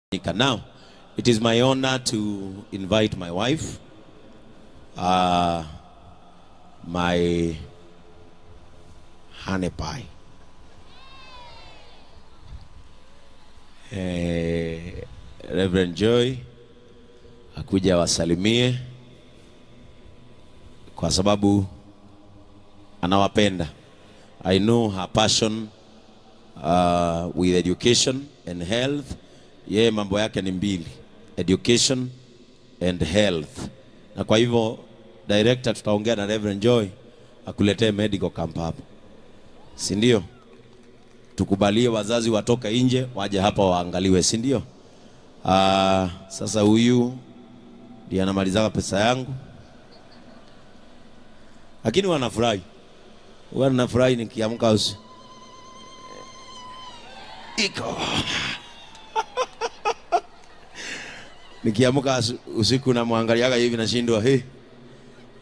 Now, it is my honor to invite my wife, my honey pie, Reverend Joy akuja awasalimie kwa sababu anawapenda. I know her passion with education and health. Yeye mambo yake ni mbili, education and health. Na kwa hivyo director, tutaongea na Reverend Joy akuletee medical camp hapo, si ndio? Tukubalie wazazi watoke nje waje hapa waangaliwe, si ndio? Sasa huyu ndiye anamalizaka pesa yangu, lakini wanafurahi, huwa ninafurahi nikiamka usiku iko nikiamka usiku namwangaliaga hivi nashindwa, hey,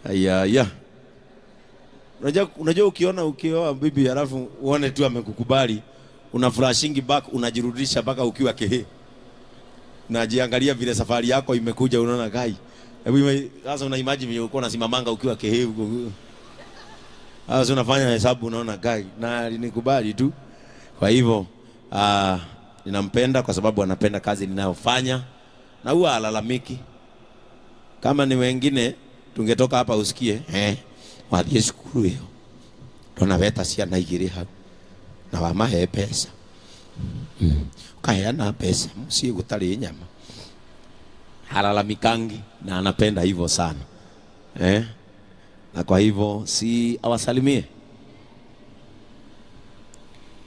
aya ya. Unajua ukiona ukioa bibi halafu uone tu amekukubali, una flashingi back, unajirudisha mpaka ukiwa kehe. Unajiangalia vile safari yako imekuja, unaona kai. Hebu sasa una imagine vile ulikuwa unasimamanga ukiwa kehe huko. Sasa unafanya hesabu unaona kai na alinikubali tu. Kwa hivyo ninampenda kwa sababu anapenda kazi ninayofanya na huwa alalamiki. Kama ni wengine tungetoka hapa usikie wathiĩ cukuru ĩyo ndona weta ciana igĩrĩ hau na wamahe pesa ukaheana pesa mũciĩ gũtarĩ nyama. Halalamikangi na anapenda hivyo sana na kwa hivyo si awasalimie.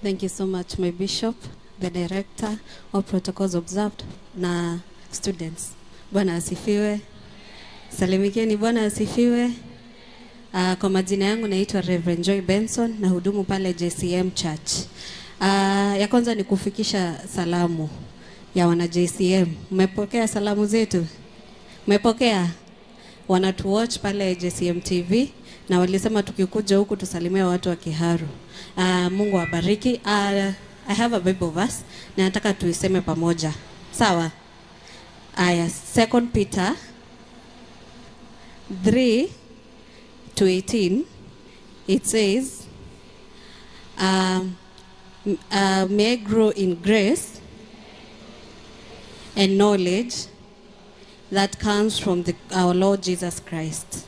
Thank you so much, my bishop, the director, all protocols observed, na students. Bwana asifiwe. Salimikeni, Bwana asifiwe. Kwa majina yangu naitwa Reverend Joy Benson na hudumu pale JCM Church. Ya kwanza ni kufikisha salamu ya wana JCM. Mmepokea salamu zetu? Mmepokea? Wanatuwatch pale JCM TV na walisema tukikuja huku tusalimie watu wa Kiharu. Mungu awabariki. I have a Bible verse na nataka tuiseme pamoja. Sawa? Aya, 2 Peter 3 to 18, it says, may I grow in grace and knowledge that comes from our Lord Jesus Christ.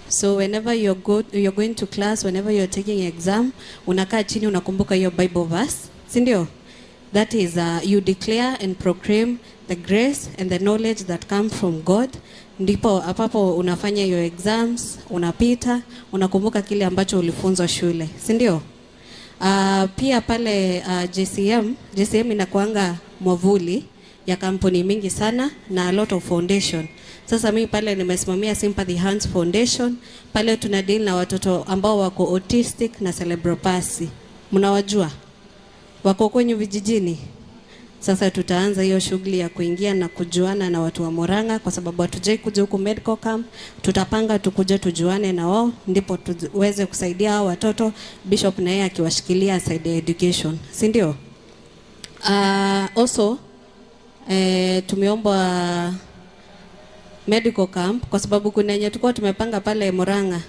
So whenever you're going to class, whenever you're taking exam, unakaa chini unakumbuka hiyo Bible verse, si ndio? That is, you declare and proclaim the grace and the knowledge that comes from God. Ndipo hapo unafanya your exams, unapita, unakumbuka kile ambacho ulifunzwa shule, si ndio? Pia pale JCM inakuanga mwavuli ya kampuni mingi sana na a lot of foundation. Sasa mimi pale nimesimamia Sympathy Hands Foundation. Pale tuna deal na watoto ambao wako autistic na cerebral palsy. Mnawajua? Wako kwenye vijijini. Sasa tutaanza hiyo shughuli ya kuingia na kujuana na watu wa Murang'a kwa sababu hatujai kuja huku medical camp. Tutapanga tukuje tujuane na wao ndipo tuweze kusaidia hao watoto, Bishop na yeye akiwashikilia side ya education, si ndio? Also tumeomba medical camp kwa sababu kuna yenye tulikuwa tumepanga pale Murang'a.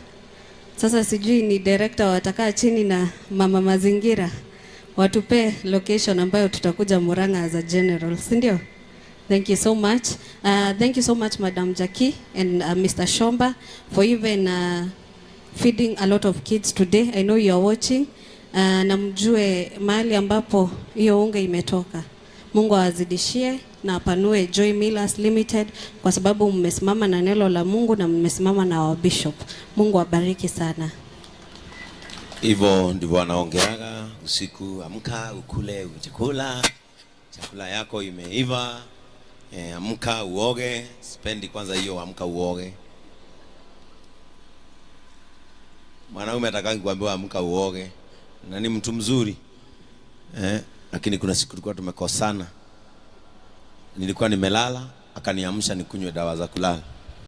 Sasa sijui ni director watakaa chini na mama mazingira watupe location ambayo tutakuja Murang'a as a general, si ndio? Thank you so much. Thank you so much, Madam Jackie and Mr. Shomba for even feeding a lot of kids today. I know you are watching. Na mjue mahali ambapo hiyo unga imetoka. Mungu awazidishie na apanue Joy Millers Limited kwa sababu mmesimama na neno la Mungu na mmesimama na wa bishop. Mungu awabariki sana. Hivyo ndivyo anaongeaga usiku, amka ukule chakula, chakula yako imeiva, amka uoge. Sipendi kwanza hiyo amka uoge. Mwanaume atakangi kuambiwa amka uoge, na ni mtu mzuri lakini kuna siku tulikuwa tumekosana, nilikuwa nimelala, akaniamsha nikunywe dawa za kulala.